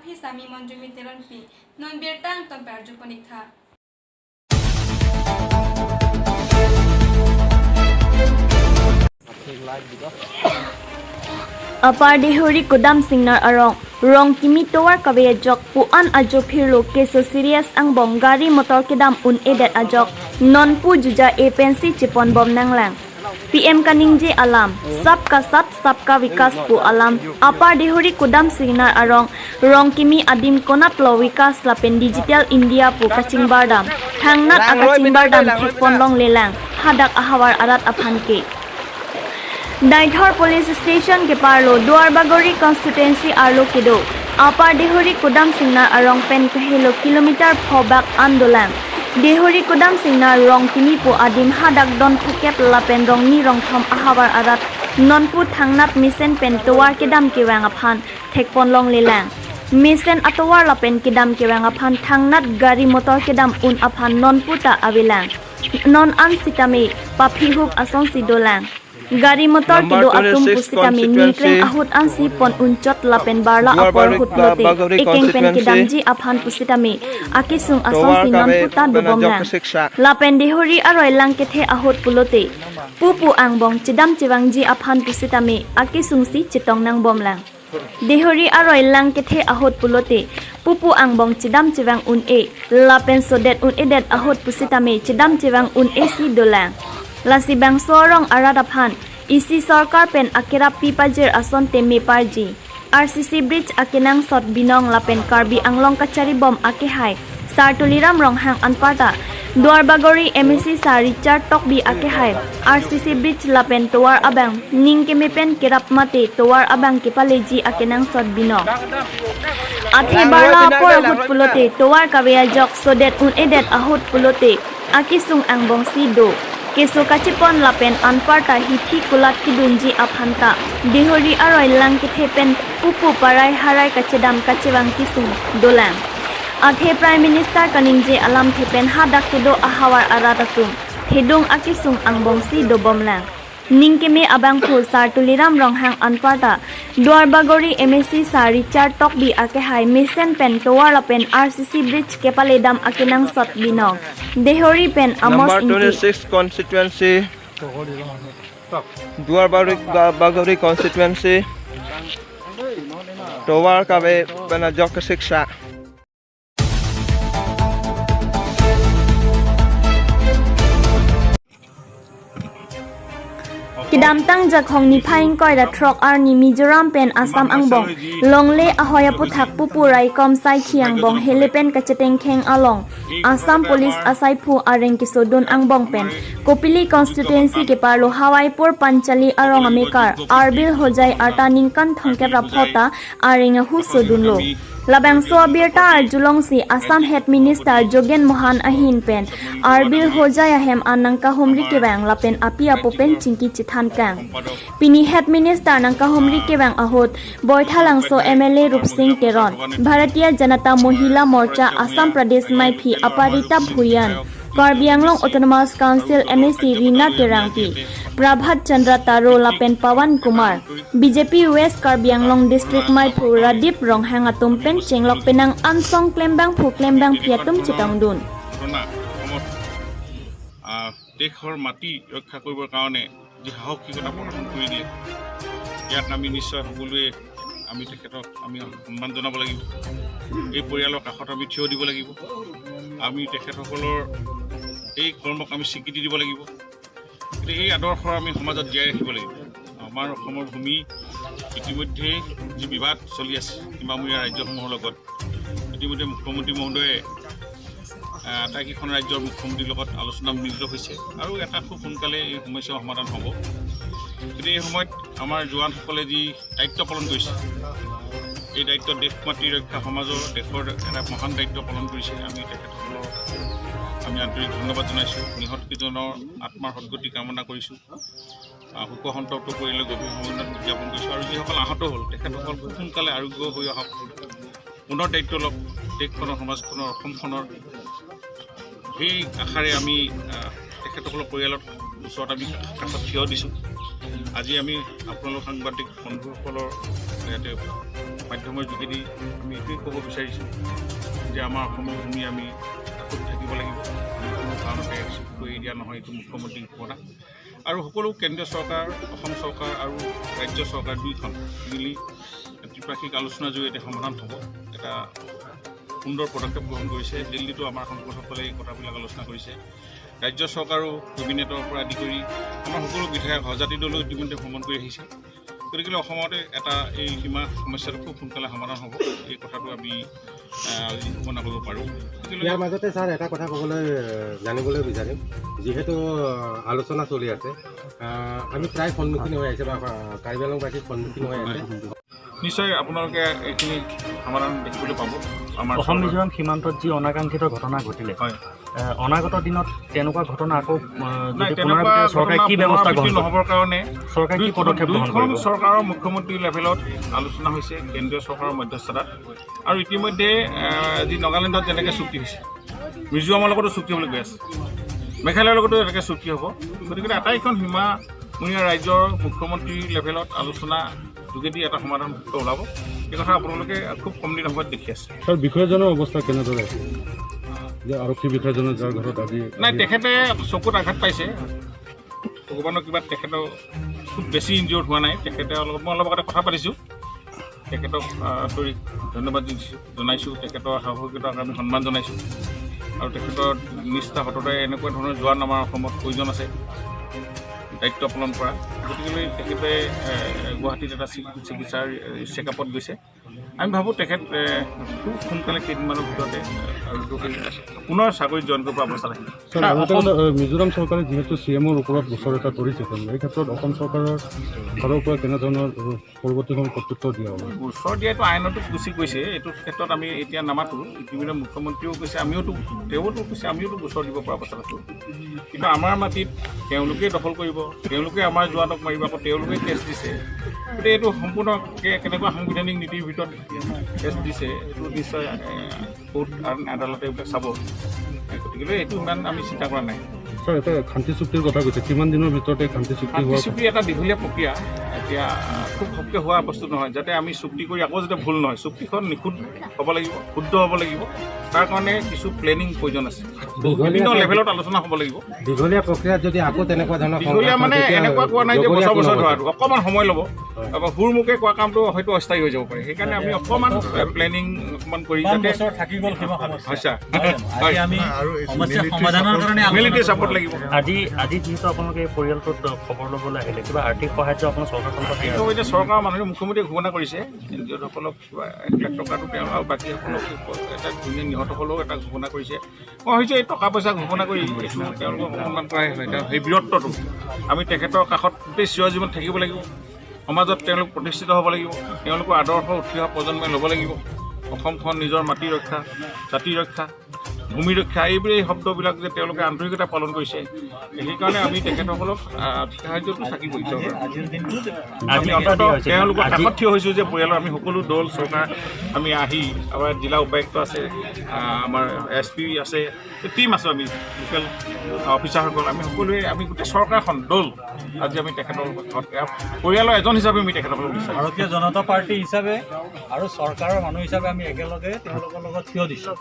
phi sami monjumi teron pi non bir tang ton par juponik tha. Upper Dehori Kudam Singnar arong rong kimi towar kabe jok puan ajo phirlo keso serious ang bong gari motor kedam un edet ajok non pu juja e pensi chipon bom nanglang PM kaningje alam sabka sat sabka vikas pu alam Upper Dehori Kudam Singnar arong rong kimi adim konat lo vikas lapen digital India pu kaching bardam thangnat akaching bardam thekpon long lelang hadak ahawar arat aphanke. Daithor police station ke parlo Duarbagori constituency arlo kedo Upper Dehori Kudam Singnar arong pen kahelo kilometer phobak andolan Dehori Kudam Singnar rong kimi po adim hadak don phukep lapen rong ni rong thom ahawar arat nonpu thangnat misen pen towar kedam kewang aphan thekpon long lelang misen atowar lapen kedam kewang aphan thangnat gari motor kedam un aphan nonpu ta awilang non an sitame papi hup asong sidolang gari motor kido atum pusitami ningkreng ahut ansi pon uncot lapen barla apor hutlote ekeng pen kidamji aphan pusitami akisung asong sinon puta dobomna lapen dehori aroi langkethe ahut pulote pupu angbong chidam chiwangji aphan pusitami akisung si chitong nang bomlang Dehori aroi langkethe ahut pulote pupu angbong chidam chiwang un e lapen sodet un edet ahut pusitami chidam chiwang un e si dolang lasi bang sorong aradaphan isi sarkar pen akera pipajer ason teme parji RCC bridge akenang sot binong lapen Karbi Anglong kachari bom akehai Sartuliram ronghang anparta Duarbagori MEC sa Richard Tokbi akehai RCC bridge lapen towar abang ningkeme pen kerap mate towar abang kepaleji akenang sot binong athe barla por ahut pulote towar kabeya jok sodet un edet ahut pulote akisung angbong si do keso kachipon lapen anparta hithi kulat kidunji aphanta Dehori aroi langkethe pen pupu parai harai kachedam kachewang kisung dolang athe prime minister kaningje alam thepen hadak kedo ahawar aratatum thedong akisung angbongsi dobomlang ningkeme abangphu Sartuliram ronghang anparta Duarbagori MAC sa Richard Tokbi akehai misen pen towar lapen RCC bridge kepaledam akenang sot binong Dehori pen Amos Number 26 constituency Duarbagori constituency towar kabe pena jok shiksha. Kidamtang jakhong ni phaing koi da trok ar ni Mizoram pen Assam angbong longle ahoya puthak pupurai kom sai khiang bong helepen kacheteng kheng along Assam police asai phu areng kisodon angbong pen Kopili constituency ke parlo Hawaipur Panchali arong amekar arbil hojai artaning kan thongke raphota areng hu sodunlo labang so birta ar julong si Assam head minister Jogen Mohan ahin pen arbil hojai ahem anangka homri kewang lapen api apopen chingki chithan kang pini head minister nangka homri kewang ahot boithalang so MLA Rupsing Teron Bharatiya Janata Mahila Morcha Assam Pradesh maifi Aparita Bhuyan Karbi Anglong Autonomous Council MAC Rina Terangpi Prabhat Chandra Taro lapen Pawan Kumar BJP West Karbi Anglong District maiphu Radip Ronghang atum pen chenglok penang ansong klembang phu klembang phiatum chitongdun. দেশৰ মাটি ৰক্ষা কৰিবৰ কাৰণে যি সাহসিকতা প্ৰদৰ্শন কৰি দিয়ে ইয়াক আমি নিশ্চয় সকলোৱে আমি তেখেতক আমি সন্মান জনাব লাগিব। এই পৰিয়ালৰ কাষত আমি থিয় দিব লাগিব। আমি তেখেতসকলৰ এই কৰ্মক আমি স্বীকৃতি দিব লাগিব। গতিকে এই আদৰ্শ আমি সমাজত জীয়াই ৰাখিব লাগিব। আমাৰ অসমৰ ভূমি ইতিমধ্যে যি বিবাদ চলি আছে সীমামূৰীয়া ৰাজ্যসমূহৰ লগত, ইতিমধ্যে মুখ্যমন্ত্ৰী মহোদয়ে আটাইকেইখন ৰাজ্যৰ মুখ্যমন্ত্ৰীৰ লগত আলোচনা মিলিত হৈছে আৰু এটা খুব সোনকালে এই সমস্যাৰ সমাধান হ'ব। গতিকে এই সময়ত আমাৰ জোৱানসকলে যি দায়িত্ব পালন কৰিছে, এই দায়িত্ব দেশ মাতৃ ৰক্ষা সমাজৰ দেশৰ এটা মহান দায়িত্ব পালন কৰিছে। আমি তেখেতসকলৰ আমি আন্তৰিক ধন্যবাদ জনাইছোঁ। নিহতকেইজনৰ আত্মাৰ সদগতি কামনা কৰিছোঁ। শোক সন্তপ্ত পৰিয়াললৈ গভীৰ সমবেদনা জ্ঞাপন কৰিছোঁ আৰু যিসকল আহত হ'ল তেখেতসকল খুব সোনকালে আৰোগ্য হৈ আহক, পুনৰ দায়িত্ব লওক দেশখনৰ, সমাজখনৰ, অসমখনৰ। সেই আশাৰে আমি তেখেতসকলৰ পৰিয়ালৰ ওচৰত আমি কাষত থিয় দিছোঁ। আজি আমি আপোনালোক সাংবাদিক বন্ধুসকলৰ ইয়াতে মাধ্যমৰ যোগেদি আমি এইটোৱে ক'ব বিচাৰিছোঁ যে আমাৰ অসমৰ ভূমি আমি কাষত থাকিব লাগিব, আমি কোনো কাৰণতে কৰি দিয়া নহয়, এইটো মুখ্যমন্ত্ৰীৰ ঘোষণা। আৰু সকলো কেন্দ্ৰীয় চৰকাৰ, অসম চৰকাৰ আৰু ৰাজ্য চৰকাৰ দুইখন মিলি ত্ৰিপাক্ষিক আলোচনাৰ জৰিয়তে সমাধান হ'ব এটা সুন্দৰ পদক্ষেপ গ্ৰহণ কৰিছে। দিল্লীতো আমাৰ সাংসদসকলে এই কথাবিলাক আলোচনা কৰিছে। ৰাজ্য চৰকাৰো কেবিনেটৰ পৰা আদি কৰি আমাৰ সকলো বিধায়ক সজাতি দলেও ইতিমধ্যে ভ্ৰমণ কৰি আহিছে। গতিকে অসমতে এটা এই সীমা সমস্যাটো খুব সোনকালে সমাধান হ'ব, এই কথাটো আমি আজি ঘোষণা কৰিব পাৰোঁ। ইয়াৰ মাজতে ছাৰ এটা কথা ক'বলৈ জানিবলৈ বিচাৰিম, যিহেতু আলোচনা চলি আছে, আমি প্ৰায় সন্মুখীন হৈ আহিছে বা কাৰ্বি আংলংবাসী সন্মুখীন হৈ আছে। নিশ্চয় আপোনালোকে এইখিনি সমাধান দেখিবলৈ পাব। আমাৰ অসম মিজোৰাম সীমান্তত যি অনাকাংক্ষিত ঘটনা ঘটিলে, হয়, অনাগত দিনত তেনেকুৱা ঘটনা আকৌ নাই, তেনেকুৱা চৰকাৰে কি ব্যৱস্থা গ্ৰহণ নহ'বৰ কাৰণে চৰকাৰে কি পদক্ষেপ গ্ৰহণ কৰিব? চৰকাৰৰ মুখ্যমন্ত্ৰী লেভেলত আলোচনা হৈছে, কেন্দ্ৰীয় চৰকাৰৰ মধ্যস্থতাত। আৰু ইতিমধ্যে যি নগালেণ্ডত যেনেকৈ চুক্তি হৈছে, মিজোৰামৰ লগতো চুক্তি হ'বলৈ গৈ আছে, মেঘালয়ৰ লগতো এনেকৈ চুক্তি হ'ব। গতিকে আটাইখন সীমামূৰীয়া ৰাজ্যৰ মুখ্যমন্ত্ৰী লেভেলত আলোচনা যোগেদি এটা সমাধান ওলাব, এই কথা আপোনালোকে খুব কম দিনৰ সময়ত দেখি আছে। ছাৰ, বিষয়াজনৰ অৱস্থা কেনেদৰে আছে? যে আৰক্ষী বিষয়াজনৰ যাৰ ঘৰত আজি নাই, তেখেতে চকুত আঘাত পাইছে, ভগৱানৰ কিবা তেখেতৰ খুব বেছি ইনজিয়ৰ্ড হোৱা নাই। তেখেতে অলপ, মই অলপ আগতে কথা পাতিছোঁ, তেখেতক আন্তৰিক ধন্যবাদ দিছোঁ, জনাইছোঁ। তেখেতৰ সাহসিকতাক আমি সন্মান জনাইছোঁ আৰু তেখেতৰ নিষ্ঠা সততাই এনেকুৱা ধৰণৰ জোৱান আমাৰ অসমত প্ৰয়োজন আছে দায়িত্ব পালন কৰা। গতিকে তেখেতে গুৱাহাটীত এটা চিকিৎসাৰ চেকআপত গৈছে। আমি ভাবোঁ তেখেত খুব সোনকালে কেইদিনমানৰ ভিতৰতে আৰোগ্য হৈ পুনৰ চাকৰিত জইন কৰিব অৱস্থাত আহিব। মিজোৰাম চৰকাৰে যিহেতু চি এমৰ ওপৰত গোচৰ এটা তৰিছে, এই ক্ষেত্ৰত অসম চৰকাৰৰ ফালৰ পৰা কেনেধৰণৰ পৰৱৰ্তী সময়ত কৰ্তৃত্ব দিয়া হ'ব? গোচৰ দিয়াটো আইনতো গুচি গৈছে, এইটো ক্ষেত্ৰত আমি এতিয়া নামাতোঁ। ইতিমধ্যে মুখ্যমন্ত্ৰীয়েও কৈছে, আমিওতো, তেওঁতো কৈছে, আমিওতো গোচৰ দিব পৰা অৱস্থাত আছোঁ। কিন্তু আমাৰ মাটিত তেওঁলোকেই দখল কৰিব, তেওঁলোকে আমাৰ জোৱানক মাৰিব, আকৌ তেওঁলোকেই কেছ দিছে। গতিকে এইটো সম্পূৰ্ণ কেনেকুৱা সাংবিধানিক নীতিৰ ভিতৰত কেছ দিছে, এইটো নিশ্চয় কোৰ্ট আদালতে এইবিলাক চাব। গতিকে এইটো ইমান আমি চিন্তা কৰা নাই। ছাৰ, এটা শান্তি চুক্তিৰ কথা কৈছে, কিমান দিনৰ ভিতৰতে শান্তি চুক্তি? শান্তি চুক্তি এটা দীঘলীয়া প্ৰক্ৰিয়া, এতিয়া খুব ঘপকৈ হোৱা বস্তু নহয়। যাতে আমি চুক্তি কৰি আকৌ যাতে ভুল নহয়, চুক্তিখন নিখুঁত হ'ব লাগিব, শুদ্ধ হ'ব লাগিব। তাৰ কাৰণে কিছু প্লেনিং প্ৰয়োজন আছে, বিভিন্ন লেভেলত আলোচনা হ'ব লাগিব। দীঘলীয়া প্ৰক্ৰিয়াত যদি আকৌ তেনেকুৱা ধৰণৰ দীঘলীয়া মানে এনেকুৱা কোৱা নাই যে বছৰ বছৰ ধৰাটো, অকণমান সময় ল'ব। হুৰমুখে কোৱা কামটো হয়তো অস্থায়ী হৈ যাব পাৰে। সেইকাৰণে আমি অকণমান প্লেনিং অকণমান কৰি যাতে থাকি গ'ল সীমা সমস্যা, মিলিটাৰী ছাপৰ্ট লাগিব। আজি আজি যিহেতু আপোনালোকে এই পৰিয়ালটোত খবৰ ল'বলৈ আহিলে, কিবা আৰ্থিক সাহায্য আপোনাৰ চৰকাৰখনৰ পৰা? এইটো এতিয়া চৰকাৰৰ মাননীয় মুখ্যমন্ত্ৰীয়ে ঘোষণা কৰিছে, এনজিঅ'সকলক কিবা 1 লাখ টকাটো তেওঁ আৰু বাকীসকলক এটা ধুনীয়া নিহতসকলেও এটা ঘোষণা কৰিছে। মই ভাবিছোঁ এই টকা পইচা ঘোষণা কৰি এইটো তেওঁলোকক অসন্মান কৰাই হয়। সেই বীৰত্বটো আমি তেখেতৰ কাষত গোটেই চিৰজীৱন থাকিব লাগিব, সমাজত তেওঁলোক প্ৰতিষ্ঠিত হ'ব লাগিব, তেওঁলোকৰ আদৰ্শ উঠি অহা প্ৰজন্মই ল'ব লাগিব। অসমখন নিজৰ মাটি ৰক্ষা, জাতি ৰক্ষা, ভূমি ৰক্ষা, এইবোৰেই শব্দবিলাক যে তেওঁলোকে আন্তৰিকতা পালন কৰিছে, সেইকাৰণে আমি তেখেতসকলক আৰ্থিক সাহায্যটো থাকিবই। আমি অন্ততঃ তেওঁলোকৰ কাষত থিয় হৈছোঁ যে পৰিয়ালৰ আমি সকলো দল চৰকাৰ আমি আহি, আমাৰ জিলা উপায়ুক্ত আছে, আমাৰ এছ পি আছে, টীম আছোঁ আমি, লোকেল অফিচাৰসকল, আমি সকলোৱে, আমি গোটেই চৰকাৰখন দল আজি আমি তেখেতৰ পৰিয়ালৰ এজন হিচাপে আমি তেখেতসকলক বিচাৰোঁ। ভাৰতীয় জনতা পাৰ্টি হিচাপে আৰু চৰকাৰৰ মানুহ হিচাপে আমি একেলগে তেওঁলোকৰ লগত থিয় দিছোঁ।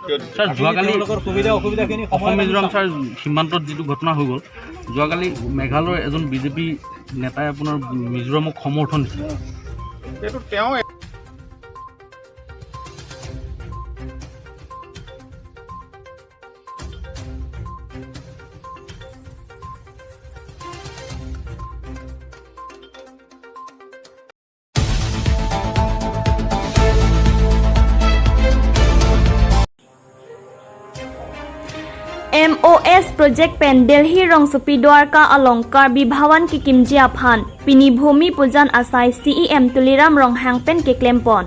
যোৱাকালি সুবিধা অসুবিধাখিনি অসম মিজোৰাম ছাৰ সীমান্তত যিটো ঘটনা হৈ গ'ল, যোৱাকালি মেঘালয়ৰ এজন বিজেপি নেতাই আপোনাৰ মিজোৰামক সমৰ্থন দিছে, সেইটো তেওঁ MOS project pen Delhi Rongsupi Dwarka along Karbi Bhawan ki Kimjia Phan Pini Bhumi Pujan Asai CEM Tuliram Ronghang pen ke Klempon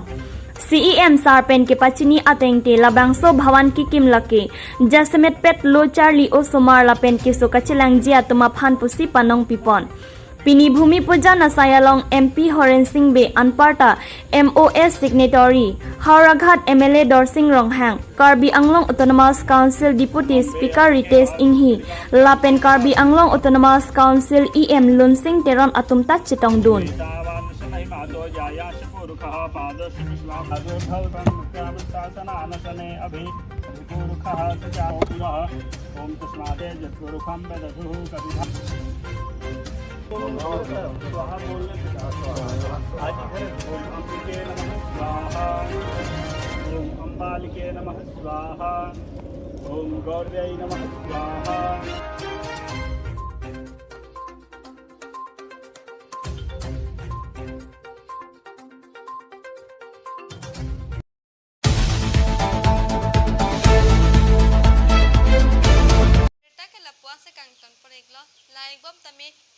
CEM sar pen ke Pachini Atengte Labangso Bhawan ki Kimlaki Jasmet Pet Lo Charlie O Somar la pen ke Sokachilang Jia Tuma Phan Pusi Panong Pipon Pini Bhumi Pujan Asai along MP Horen Singh Be Anparta MOS signatory Howraghat MLA Dorsing Ronghang Karbi Anglong Autonomous Council Deputy Speaker Ritesh Inghi Lapen Karbi Anglong Autonomous Council EM Lunsing Teron Atumta Chitongdun.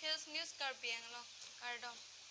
Hills News Karbi Anglong Kardom.